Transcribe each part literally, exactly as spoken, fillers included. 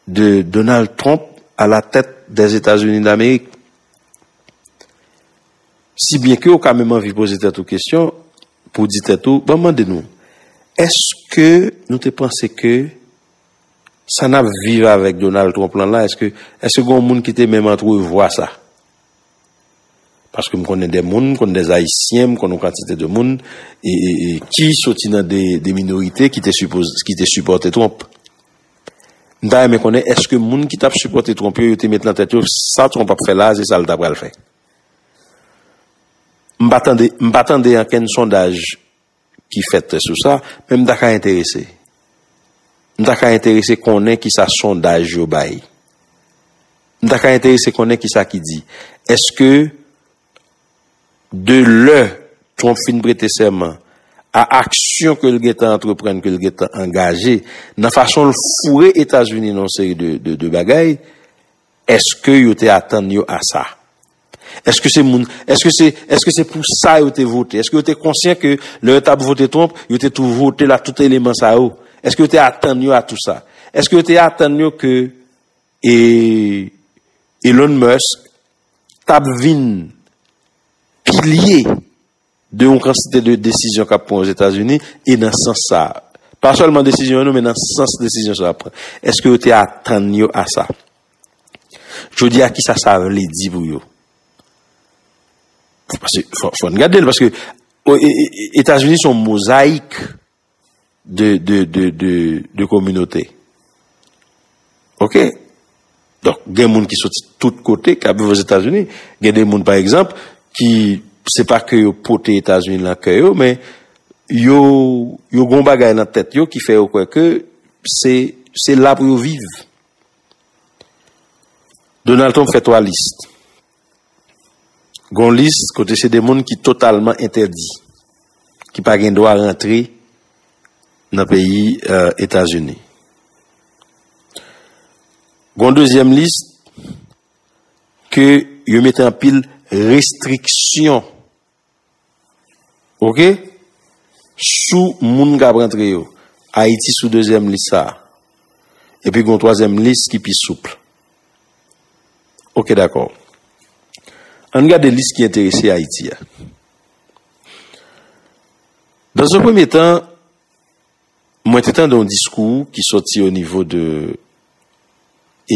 de Donald Trump à la tête des États-Unis d'Amérique. Si byen ke ou ka menm anvi poze tèt ou kesyon pou di tèt ou, ban m mande nou, èske nou te panse ke sa n ap viv avèk Donald Trump lan la, èske, èske gen yon moun ki te menm antrevwa sa? Paske m konnen de moun, m konnen de Ayisyen, m konnen yon kantite de moun e, e, e, ki soti nan de, de minorite ki te sipoz, ki te sipòte Trump. M ta renmen konnen èske moun ki t ap sipòte Trump yo, yo te met nan tèt yo sa Trump ap fè la, se sa l ta pral fè. M pa tande, m pa tande ankenn sondaj ki fèt sou sa, men m ta ka enterese. M ta ka enterese konnen ki sa sondaj yo bay. M ta ka enterese konnen ki sa ki di. Èske de lè Trump fin prete sèman a aksyon ke l gentan antreprann, ke l gentan angaje, nan fason l foure Etazini nan yon seri de, de, de bagay, èske yo te atann yo a sa? Èske se moun, èske se, èske se pou sa yo te vote? Èske yo te konsyan ke lè yo t ap vote Trump, yo te tou vote l a tout eleman sa yo? Èske yo te atann yo a tou sa? Èske yo te atann yo ke e, Elon Musk t ap vin pilye de yon kantite de desizyon k ap pran Ozetazini e nan sans sa a? Pa sèlman desizyon yo non, men nan sans desizyon sa a pran. Èske yo te atann yo a sa? Jodi a, kisa sa vle di pou yo? Paske fò, fò n gade l, paske o, e, e, e, Etazini se yon mozayik de, de, de, de, de kominote. Oke? Donk, gen moun ki soti tout kote, k ap viv Ozetazini. Gen de moun, pa egzanp, ki se pa ke yo pote Etazini nan kè yo, men yo, yo gon bagay nan tèt yo ki fè yo kwè ke se, se la pou yo viv. Donald Trump fè twa lis. Gon lis kote se de moun ki totalman entèdi, ki pa gen dwa rantre nan peyi, eh, Etazini. Gon dezyèm lis ke yo mete anpil restriksyon, oke, sou moun k ap rantre yo. Ayiti sou dezyèm lis sa a. Epi gon twazyèm lis ki pi soup. Oke, dakò. Ann gade lis ki enterese Ayiti a. Dans un premier temps, mwen te tande yon diskou ki soti o nivo de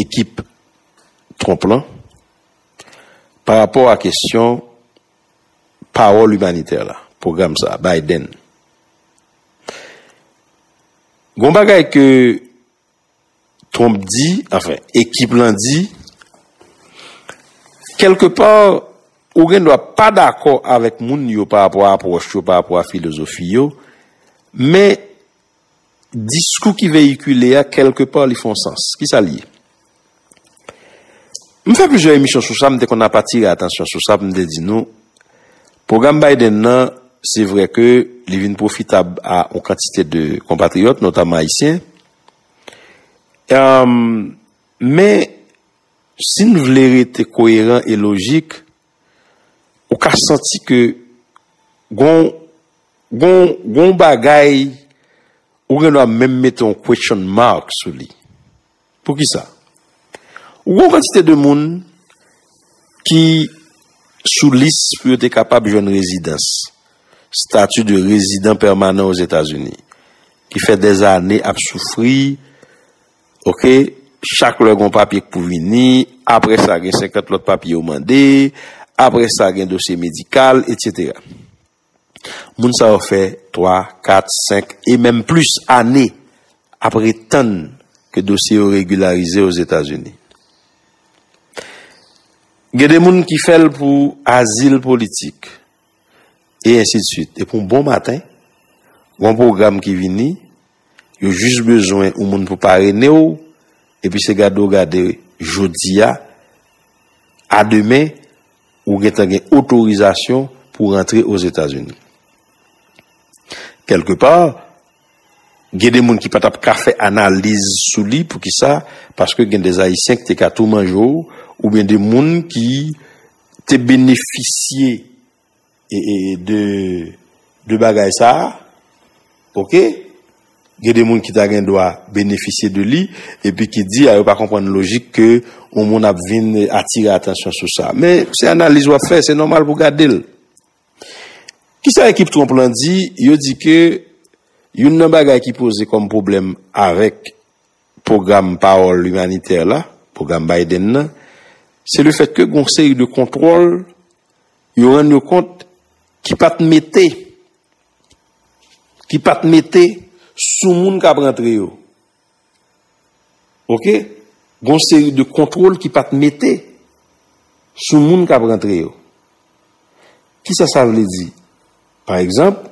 ekip Trump lan pa rapò a kesyon pawòl imanitè la, pwogram sa, Biden. Gon bagay ke Trump di, anfen, ekip lan di, kèlkepa, ou gen dwa pa dakò avèk moun yo pa rapò a apwòch yo, pa rapò a filozofi yo, men diskou ki veyikile a, kèlkepa, li fè yon sans. Kisa l ye? M fè plizyè emisyon sou sa, m te konn ap atire atansyon sou sa, pou m te di nou, pwogram Biden nan, se vre ke li vin pwofitab a yon kantite de konpatriyòt, notaman ayisyen. Em, men, si n vle rete koyeran e lojik, ou ka santi ke gon, gon, gon bagay, ou gen dwa menm mete yon question mark sou li. Poukisa? Ou gon kantite de moun ki sou lis pou yo te kapab jwenn rezidans, stati de rezidan pèmanan Ozetazini, ki fè dèzane ap soufri, oke, chak lè gon papye k pou vini, apre sa gen senkant lòt papye yo mande, apre sa gen dosye medikal, etsetera. Moun sa yo fè twa, kat, senk e menm plis ane ap ret tann ke dosye yo regilarize Ozetazini. Gen de moun ki fè l pou azil politik, e ensi de swit. Epi yon bon maten, yon pwogram ki vini, yo jis bezwen yon moun pou parene w, epi se gade w gade jodi a, a demen, ou gentan gen otorizasyon pou rantre Ozetazini. Kèlkepa, gen de moun ki pa t ap ka fè analiz sou li, poukisa? Paske gen de Ayisyen ki te ka tou manje w, oubyen de moun ki te benefisye e, e, de, de bagay sa a, oke? Gen de moun ki ta gen dwa benefisye de li, epi ki di, a, yo pa konprann lojik ke yon moun ap vin atire atansyon sou sa. Men, se analiz w ap fè, se nòmal pou gade l. Kisa ekip Trump lan di? Yo di ke youn nan bagay ki poze kòm pwoblèm avèk pwogram pawòl imanitè la, pwogram Biden nan, se le fèt ke gon seri de kontwòl, yo rann yo kont, ki pa t mete, ki pa t mete sou moun k ap rantre yo. Oke? Gon seri de kontwòl ki pa t mete sou moun k ap rantre yo. Kisa sa vle di? Pa egzanp,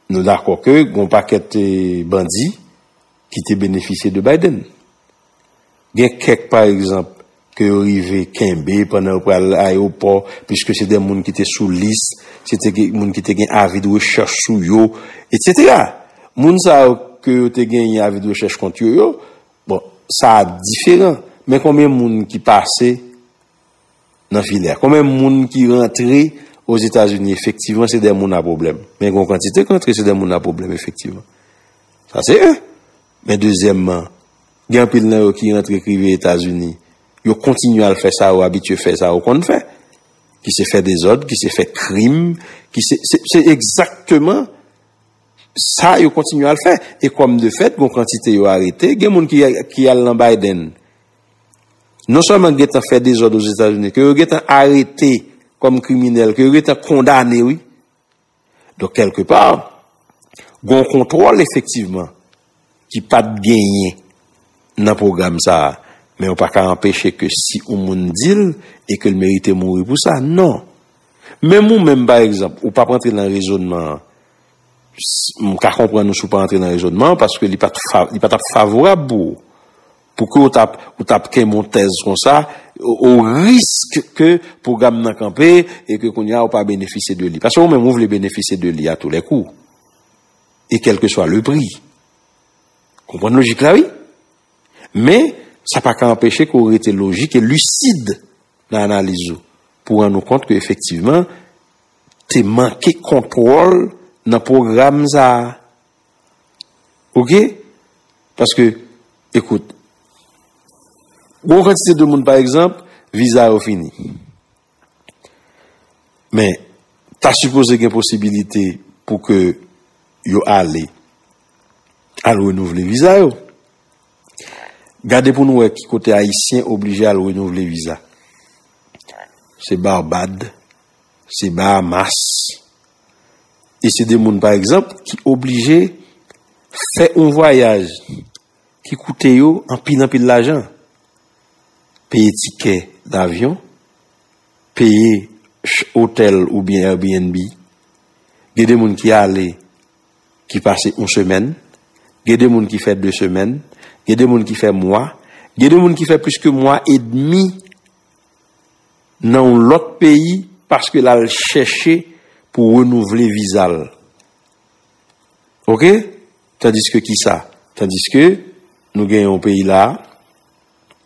nou dakò ke gon pakèt, eh, bandi ki te benefisye de Biden. Gen kèk, pa egzanp, ke yo rive kenbe pandan yo pral ayewopò, piske se de moun ki te sou lis, se te gen moun ki te gen avi de rechèch sou yo, etsetera. Moun sa yo ke yo te genyen avi de rechèch kont yo yo, bon, sa a diferan. Men konbyen moun ki pase nan filè? Konbyen moun ki rantre Ozetazini efektivman se de moun a pwoblèm? Men gen yon kantite ki rantre se de moun a pwoblèm efektivman. Sa se youn. Men dezyèmman, gen anpil nan yo ki rantre k rive Etazini, yo kontinye al fè sa yo abitye fè, sa yo konn fè, ki se fè dezòd, ki se fè krim, ki se, se, se egzakteman sa yo kontinye al fè. E kòm de fèt, gon kantite yo arete, gen moun ki, ki al nan Biden. Non sèlman gentan fè dezòd Ozetazini, ke yo gentan arete kòm kriminèl, ke yo gentan kondane, wi. Donk, kèlkepa, gon kontwòl efektivman ki pa t genyen nan pwogram sa a. Men yo pa ka anpeche ke si yon moun di l e ke l merite mouri pou sa, non. Menm ou menm, pa egzanp, ou p ap antre nan rezònman an. S- M ka konprann ou si w pa antre nan rezònman an, paske li pa t fa- li pa t ap favorab pou ou. Pou ke w t ap, ou t ap kenbe yon tèz konsa, o, o risk ke pwogram nan kanpe e ke kounye a ou pa benefisye de li. Paske ou menm ou vle benefisye de li a tou lè kou. E kèlkeswa le pri. Konprann lojik la, wi? Men, sa pa ka anpeche ke w rete lojik e lisid nan analiz ou. Pou rann ou kont ke efektivman, te manke kontwòl nan pwogram sa a. Oke? Paske, ekout, gon kantite de moun, pa egzanp, viza yo fini. Men, ta sipoze gen posibilite pou ke yo ale, al renouvle viza yo. Gade pou nou wè ki kote Ayisyen oblije al renouvle viza. Se Barbad, se Bahamas. E se de moun, pa egzanp, ki oblije fè yon vwayaj ki koute yo anpil, anpil lajan. Peye tikè davyon, peye ch- otèl oubyen Airbnb. Gen de moun ki ale, ki pase yon semèn. Gen de moun ki fè de semèn. Gen de moun ki fè mwa. Gen de moun ki fè plis ke mwa edmi nan yon lòt peyi paske l al chèche pou renouvle viza l. Oke? Tandiske kisa? Tandiske nou gen yon peyi la,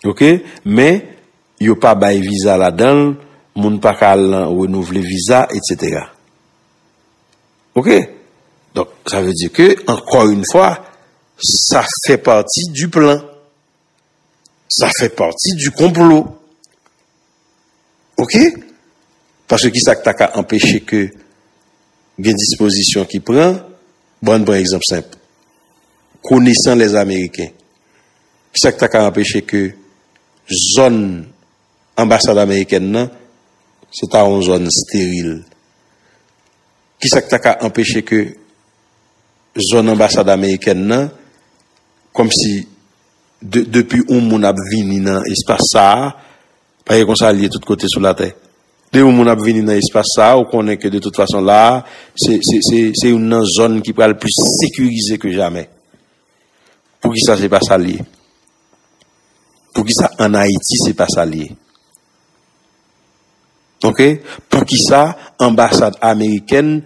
oke? Men yo pa bay viza ladan l, moun pa ka al nan renouvle viza, etsetera. Oke? Donk, sa vle di ke, ankò yon fwa, sa fè pati di plan. Sa fè pati di konplo. Oke? Paske kisa k ta ka anpeche ke gen dispozisyon ki pran? Bon, ann pran egzanp senp. Konesan lèzameriken. Kisa k ta ka anpeche ke zòn anbasad amerikèn nan, se ta yon zòn steril? Kisa k ta ka anpeche ke zòn anbasad amerikèn nan, kòmsi de- depi yon moun ap vini nan espas sa a, paske konsa l ye tout kote sou latè. Depi yon moun ap vini nan espas sa a, ou konnen ke de tout fason la a, se, se, se, se youn nan zòn ki pral plis sekirize ke jamè. Poukisa se pa sa l ye? Poukisa ann Ayiti se pa sa l ye? Oke? Poukisa anbasad amerikèn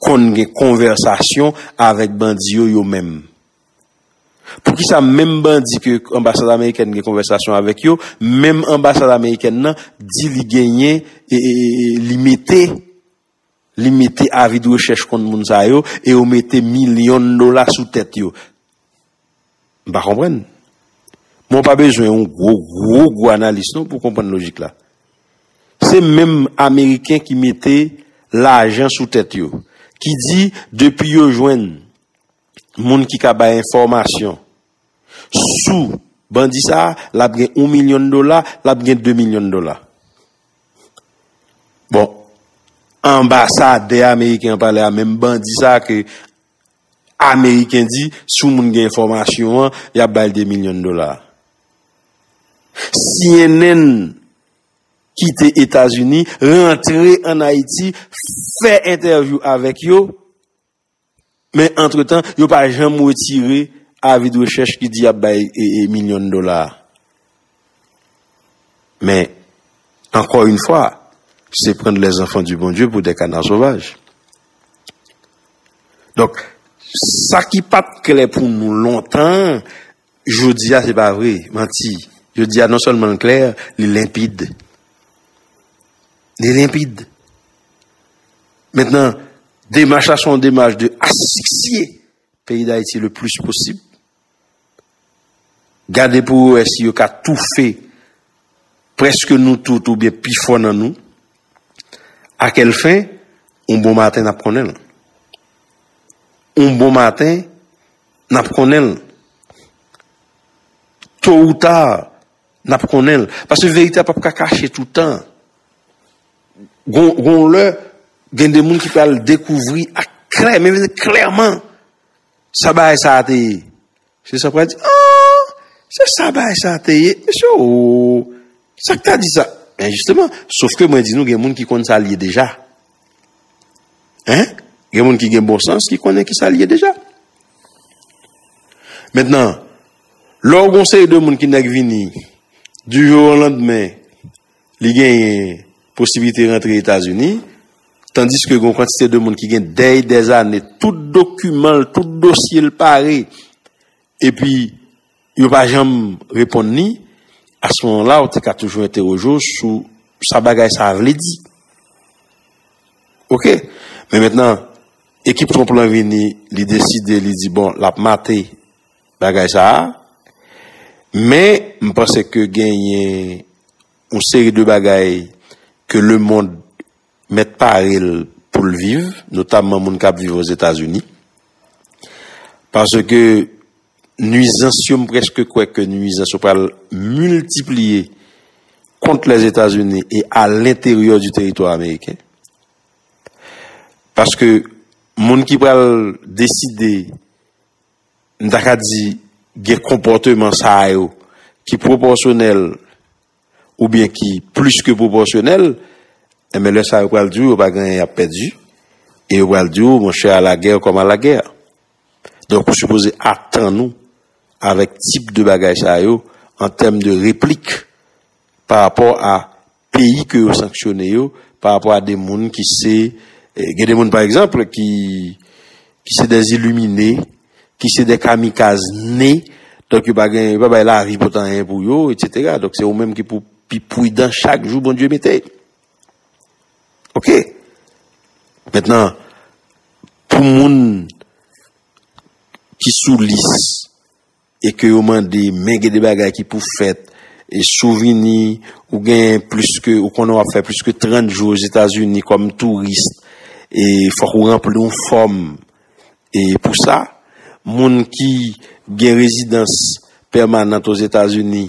konn gen konvèsasyon avèk bandi yo, yo menm? Poukisa menm bandi ke anbasad amerikèn gen konvèsasyon avèk yo, menm anbasad amerikèn nan di li genyen, e, e, e, li mete Li mete avi de rechèch kont moun sa yo e yo mete milyon dola sou tèt yo. M pa konprann. Mwen pa bezwen yon gwo, gwo, gwo analis non pou konprann lojik la. Se menm Ameriken ki mete lajan sou tèt yo, ki di depi yo jwenn moun ki ka bay enfòmasyon sou bandi sa a, l ap gen yon milyon dola, l ap gen de milyon dola. Bon, anbasadè ameriken an pale a menm bandi sa a ke Ameriken di, si yon moun gen enfòmasyon an, y ap ba l de milyon dola. C N N kite Etazini, rantre ann Ayiti, fè entèvyou avèk yo, men antretan, yo pa janm retire avi de rechèch ki di y ap bay e, e, milyon dola. Men, encore une fois, c'est prendre les enfants du bon Dieu pour des canards sauvages. Donk, sa ki pa t klè pou nou lontan, jodi a se pa vre, manti. Jodi a non sèlman l klè, li lenpid. Li lenpid. Mentnan, demach la se yon demach de asiksye peyi Dayiti le plis posib. Gade pou yo wè si yo ka toufe prèske nou tout oubyen pi fò nan nou. A kèl fen? Yon bon maten n ap konnen l. Yon bon maten n ap konnen l. To ou ta, n ap konnen l. Paske verite a p ap ka kache toutan. Gon, gon lè, gen de moun ki pral dekouvri ak klè, men klèman, sa bagay sa a te ye. Se sa pral di, ah, se sa bagay sa a te ye. Mesye, oh, sa k ta di sa? Men jisteman, sof ke mwen di nou, gen moun ki konn sa l ye deja. Hein? Gen moun ki gen bon sans, ki konnen ki sa l ye deja. Mentnan, lè w gon seri de moun ki nèk vini, du jour au lendemain, li genyen posiblite rantre Etazini, tandiske gon kantite de moun ki gen dèy dèzane, tout dokiman l, tout dosye l pare, epi yo pa janm reponn li, a se moman la, ou te ka toujou entèwoje w sou sa bagay sa a vle di. Oke? Men mentnan, ekip Trump lan vini, li deside, li di, bon, l ap mate bagay sa a. Men, m panse ke genyen yon seri de bagay ke lemonn mèt pare l pou l viv, notamman moun k ap viv Ozetazini. Paske nwizans yo, m prèske kwè ke nwizans yo pral miltipliye kont Lèzetazini e a lenteryè di teritwa ameriken. Paske moun ki pral deside, m ta ka di, gen konpòteman sa yo ki pwopòsyonèl oubyen ki plis ke pwopòsyonèl, enben lè sa yo pral di w yo pa gen anyen y ap pèdi, e yo pral di w, monchè, à la guerre comme à la guerre. Donk, ou sipoze atann ou avèk tip de bagay sa yo an tèm de replik pa rapò a peyi ke yo sanksyone yo, pa rapò a de moun ki se, eh, gen de moun, pa egzanp, ki, ki se des illuminés, ki se des kamikaz ne, donk yo pa gen, yo pa bay lavi pou anyen pou yo, etsetera. Donk, se ou menm ki pou pi pridan chak jou Bondye mete. Oke? Mentnan, pou moun ki sou lis e ke yo mande, men gen de bagay ki pou fèt, e si w vini, ou gen plis ke, ou konnen w ap fè plis ke trant jou Ozetazini kòm touris, e fòk ou ranpli yon fòm. E pou sa, moun ki gen rezidans pèmanan Ozetazini,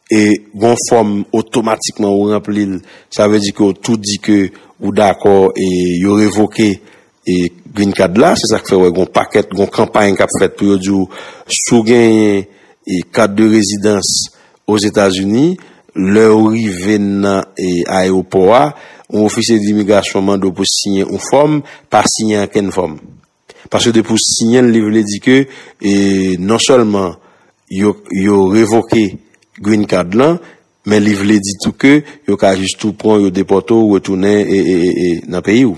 e gon fòm otomatikman ou ranpli l, sa vle di ke ou tou di ke ou dakò e yo revoke e green card la, se sa k fè w wè gon pakèt, gon kanpay k ap fèt pou yo di w, si w genyen e kat de rezidans Ozetazini, lè w rive nan e ayewopò a, yon ofisye dimigrasyon mande w pou siyen yon fòm, pa siyen ankenn fòm. Paske depi w siyen l, li vle di ke e non sèlman yo, yo revoke green card lan, men li vle di tou ke yo ka jis tou pran w, yo depòte w, retounen e, e, e, e nan peyi w.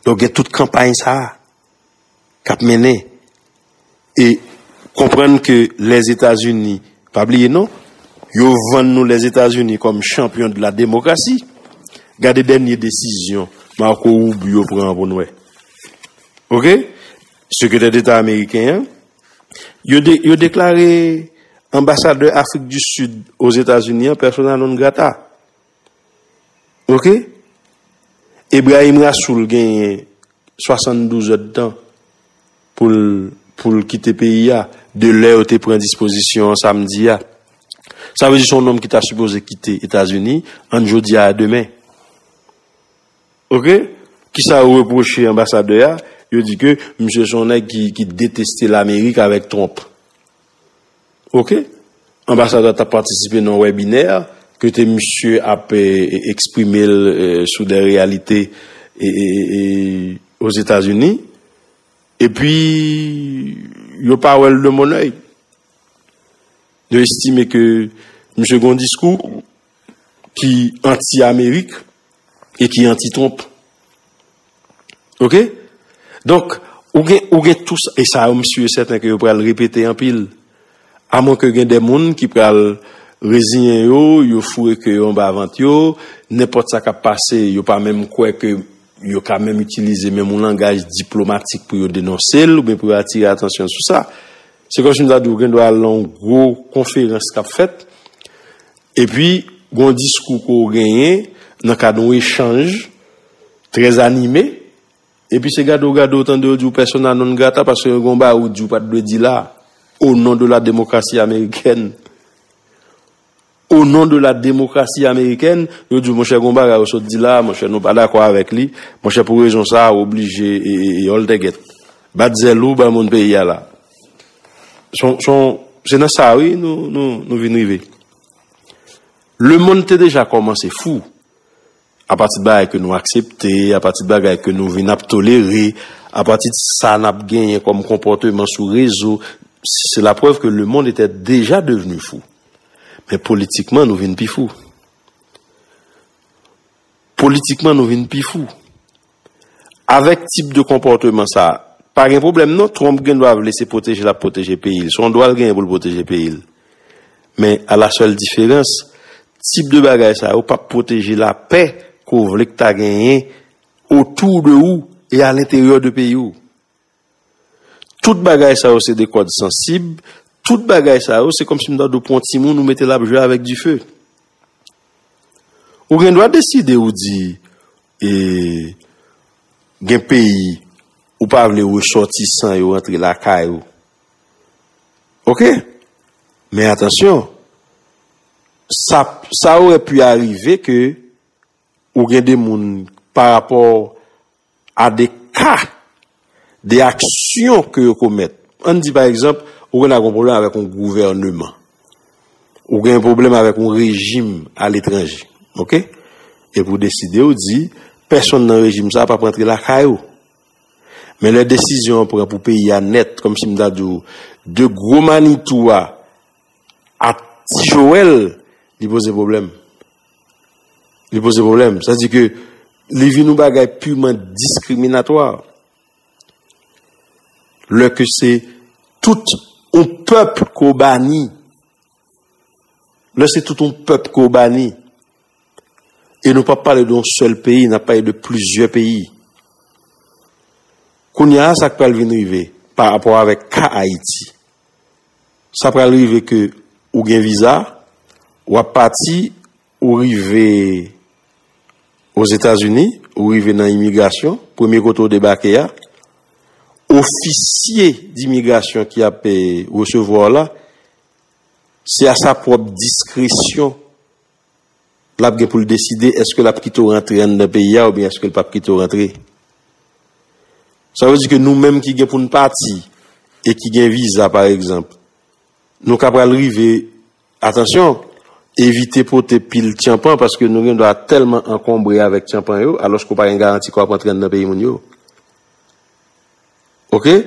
Donk, gen tout kanpay sa a k ap mennen. E konprann ke Lèzetazini, pa bliye non, yo vann nou Lèzetazini kòm champion de la démocratie. Gade dènye desizyon Marco Rubio pran pou n wè. Oke? Sekretè Deta ameriken an, yo, de, yo deklare anbasadè Afrik di Sid Ozetazini an persona non grata. Oke? Ebrahim Rasoul genyen swasanndouz èdtan pou l pou l kite peyi a, de lè yo te pran dispozisyon an samdi a. Sa vle di se yon nonm ki ta sipoze kite Etazini ant jodi a a demen. Oke? Kisa yo repwoche anbasadè a? Yo di ke misye se yon nèg ki, ki deteste Lamerik avèk Trump. Oke? Anbasadè a t ap patisipe nan wèbinè kote misye ap e, e, eksprime l e, sou de reyalite e, e, e, e, Ozetazini. Epi, yo pa wè l de bon èy. Yo estime ke misye gen yon diskou ki anti-Amerik e ki anti-Trump. Oke? Donk, ou gen, ou gen tou sa, e sa yo, m si e sèten ke yo pral repete anpil. Amwen ke gen de moun ki pral reziyen yo, yo foure ke yo anba vant yo, nenpòt sa k ap pase, yo pa menm kwè ke yo ka menm itilize menm yon langaj diplomatik pou yo denonse l oubyen pou yo atire atansyon sou sa. Se kòmsi m ta di w gen dwa al nan yon gwo konferans k ap fèt, epi gen yon diskou ke w genyen nan kad yon echanj trè anime, epi se gade w gade w tande yo di w persona non grata paske yo gen yon bagay ou di w pa t dwe di la, au nom de la démocratie américaine. Au nom de la démocratie américaine, yo di w, monchè, gen yon bagay ou sot di la, monchè, nou pa dakò avèk li, monchè, pou rezon sa a, ou oblije e, e, e, òl tègèt. Bat zèl ou, ba moun peyi a la. Son, son, se nan sa, wi, nou, nou, nou vin rive. Lemonn te deja kòmanse fou. Apati de bagay ke nou aksepte, apati de bagay ke nou vin ap tolere, apati de sa n ap genyen kòm konpòteman sou rezo, c'est la preuve que le monde était déjà devenu fou. Men politikman, nou vin pi fou. Politikman, nou vin pi fou. Avèk tip de konpòteman sa, pa gen pwoblèm non, Trump gen dwa vle se pwoteje l ap pwoteje peyi l. Se yon dwa l genyen pou l pwoteje peyi l. Men, à la seule différence, tip de bagay sa yo p ap pwoteje lapè ke w vle k ta genyen autour de ou e à l'intérieur de peyi w. Tout bagay sa yo se de kòd sansib, tout bagay sa yo se kòmsi m ta di w pran yon timoun ou mete l ap jwe avèk dife. Ou gen dwa deside ou di, e, gen peyi ou pa vle resòtisan yo rantre lakay ou. Oke? Men atansyon, sa, sa aurait pu arriver ke ou gen de moun pa rapò a de ka, de aksyon ke yo komèt. Ann di pa egzanp, ou gen yon pwoblèm avèk yon gouvèneman. Ou gen yon pwoblèm avèk yon rejim aletranje. Oke? Epi w deside w di, pèsonn nan rejim sa a p ap rantre lakay ou. Men lè desizyon an pran pou peyi a nèt, kòmsi m ta di w, de gwo Manitou a a Ti Jowèl, li poze pwoblèm. Li poze pwoblèm. Sa di ke li vin yon bagay purement diskriminatwa. Lè ke se tout yon pèp ke w bani. Lè se tout yon pèp ke w bani. E nou p ap pale de yon sèl peyi, n ap pale de plizyè peyi. Kounye a, sa k pral vin rive pa rapò avèk ka Ayiti? Sa pral rive ke ou gen viza, w ap pati, ou rive Ozetazini, ou rive nan imigrasyon, premye kote w debake a, ofisye dimigrasyon ki ap, eh, resevwa w la, se a sa pwòp diskresyon l ap gen pou l deside èske l ap kite w rantre anndan peyi a oubyen èske l p ap kite w rantre. Sa vle di ke nou menm ki gen pou n pati e ki gen viza, pa egzanp, nou ka pral rive, atansyon, evite pote pil tyanpan paske nou gen dwa tèlman ankonbre avèk tyanpan yo, alòske w pa gen garanti ke w ap rantre anndan peyi moun yo. Oke?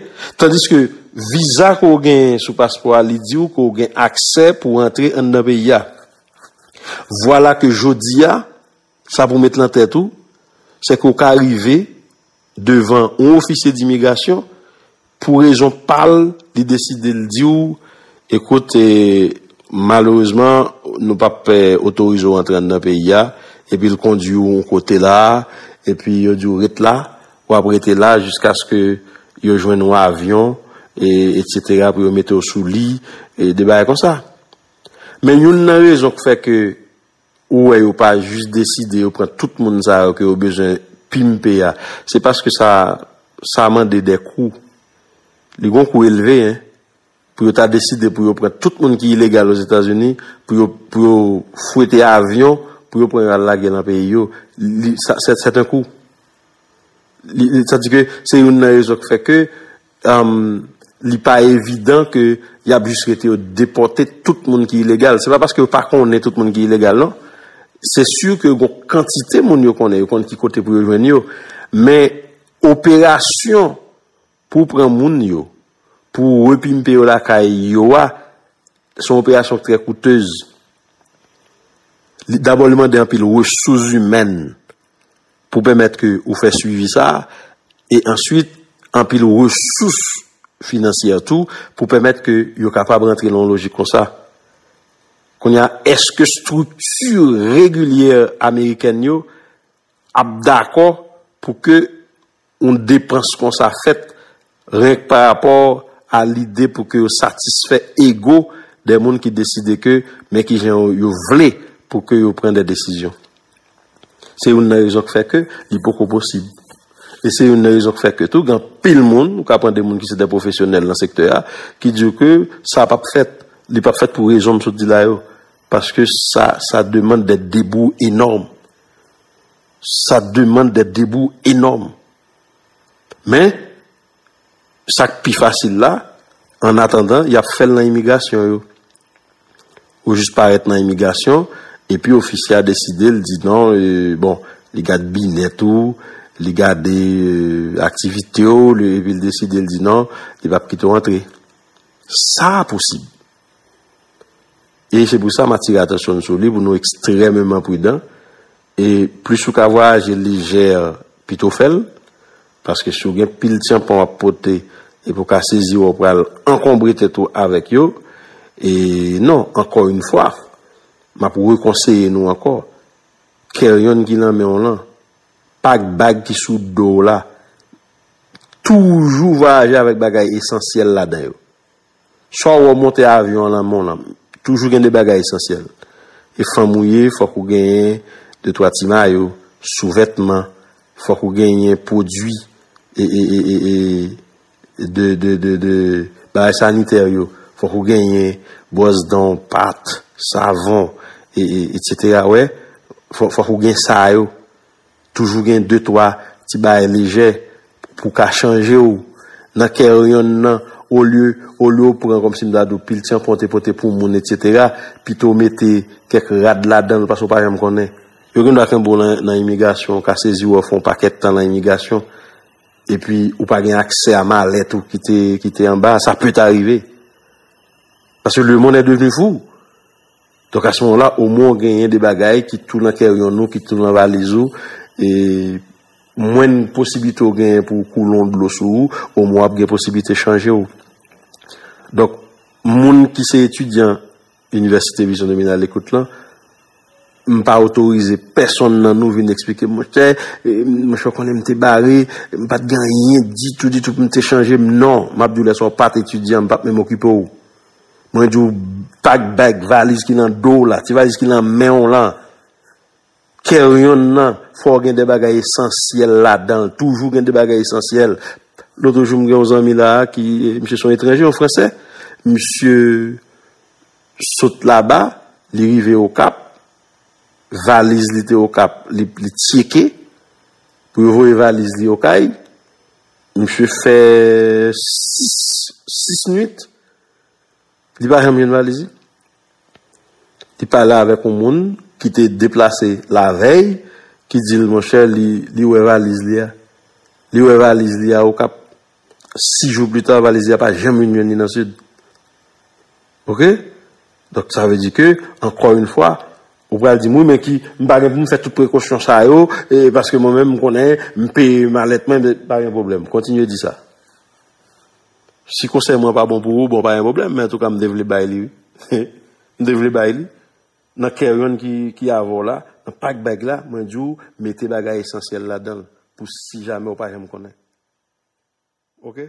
Tandiske viza ke w genyen sou paspò a, li di w ke w gen aksè pou w rantre anndan peyi a. Vwala ke jodi a, sa pou met nan tèt ou, se ke w ka rive devan yon ofisye dimigrasyon, pou rezon pa l, li deside l di w, ekout, eh, malerezman, nou p ap, eh, otorize w antre anndan peyi a, epi l kondui w yon kote la, epi yo di w ret la, w ap rete la jiskaske yo jwenn yon avyon, e, etsetera, pou yo mete w sou li, e de bagay konsa. Men youn nan rezon k fè ke ou wè yo pa jis deside yo pran tout moun sa yo ke yo bezwen pimpe a, se paske sa, sa mande de kou. Li gon kou elve, en. Pou yo ta deside pou yo pran tout moun ki ilegal Ozetazini, pou yo, pou yo fwete avyon, pou yo pran yo al lage nan peyi yo. Li, sa, se, se yon kou. Li, li, sa di ke se youn nan rezon ki fè ke, um, li pa evidan ke y ap jis rete yo depòte tout moun ki ilegal. Se pa paske yo pa konnen tout moun ki ilegal, non. Se si ke gon kantite moun yo konnen, yo konn ki kote pou yo jwenn yo. Men operasyon pou pran moun yo, pou repimpe yo lakay yo a, se yon operasyon ki trè koutez. Li, dabò, li mande anpil resous imèn pou pèmèt ke ou fè swivi sa, e answit, anpil resous finansyè tou pou pèmèt ke yo kapab rantre nan yon lojik konsa. Kounye a, èske estrikti regilyè amerikèn yo ap dakò pou ke yon depans konsa fèt, renk pa rapò a lide pou ke yo satisfè ego de moun ki deside ke men kijan yo, yo vle pou ke yo pran de desizyon. Se youn nan rezon ki fè ke li poko posib. E se youn nan rezon ki fè ke tou, gen anpil moun, ou ka pran de moun ki se de pwofesyonèl nan sektè a, ki di w ke sa p ap fèt, li p ap fèt pou rezon m sot di la yo. Paske sa, sa demande des débours énormes. Sa demande des débours énormes. Men, sa k pi fasil la, an atandan, y ap fè l nan imigrasyon yo. Ou jis parèt nan imigrasyon, epi ofisye a deside, l di non, e, bon, li gad binèt ou, li gade, e, aktivite w, li, epi l deside, l di non, li p ap kite w antre. Sa posib. E se pou sa m atire atansyon n sou li, pou nou ekstrèmeman pridan. E plis ou ka vwayaje lejè, pito fè l. Paske si w gen pil tyanpan w ap pote, epi w ka sezi wè w pral ankonbre tèt ou avèk yo. E non, ankò yon fwa, m ap rekonseye nou ankò. Kèryonn ki nan men w lan, pak bag ki sou do w la, toujou vwayaje avèk bagay esansyèl ladan yo. Swa w wè w monte avyon an nan men w lan, toujou gen de bagay esansyèl. E fanm ou ye, fòk ou genyen de twa ti mayo, souvètman, fòk ou genyen pwodui, e, e, e, e, e, de, de, de, de bagay sanitè yo. Fòk ou genyen bwòs dan, pat, savon, e, e, etsetera. Wè, fò, fòk ou gen sa yo. Toujou gen de twa ti bagay lejè pou ka chanje w. Nan kèryonn nan, olye, olye w pran kòmsi m ta di w pil tyanpan w te pote pou moun, etsetera, pito w mete kèk rad ladan l, paske w pa janm konnen. Yo gen dwa kenbe w nan, nan imigrasyon, w ka sezi wè w fè yon pakèt tan nan imigrasyon, epi ou pa gen aksè a malèt ou ki te, ki te anba. Ça peut arriver. Parce que le monde est devenu fou. Donk, à ce moment-là, omwen w genyen de bagay ki tou nan kèryonn ou, ki tou nan valiz ou, e mwen posiblite w genyen pou w koule yon dlo sou ou, omwen w ap gen posiblite chanje w. Donk, moun ki se etidyan Inivèsite Vizyon de Mil a Lekout lan, m pa otorize pèsonn nan nou vin eksplike m, monchè, e, monchè, w konnen m te bare, m pa t gen anyen ditou, ditou pou m te chanje m. Non, m ap di w lè sa w pa t etidyan, m p ap menm okipe w. Mwen di w, pak bag, valiz ki nan do w la, ti valiz ki nan men w lan, kèryonn nan, fò w gen de bagay esansyèl ladan l, toujou gen de bagay esansyèl. Lòt jou, m gen yon zanmi la a ki, misye se yon etranje, yon fransè, misye sot laba, li rive Okap, valiz li te Okap, li, li tcheke pou yo voye valiz li Okay. Misye fè sis, sis nwit, li pa janm jwenn valiz li. Li pale avèk yon moun ki te deplase lavèy, ki di l, monchè, li, li wè valiz li a. Li wè valiz li a Okap. Sis jou pita, valiz li a pa janm vin jwenn li nan Sid. Oke? Donk, sa vle di ke, ankò yon fwa, ou pral di m, wi, men ki, m pa gen pou m fè tout prekosyon sa yo, e paske mwen menm, m konnen, m peye malèt mwen, men pa gen pwoblèm. Kontinye di sa. Si konsèy mwen pa bon pou ou, bon, pa gen pwoblèm, men antouka, m te vle bay li, wi. M te vle bay li. nan kè yonn ki, ki avè w la, nan pak bag la, mwen di w, mete bagay esansyèl ladan l, pou si jamè w pa janm konnen. Oke?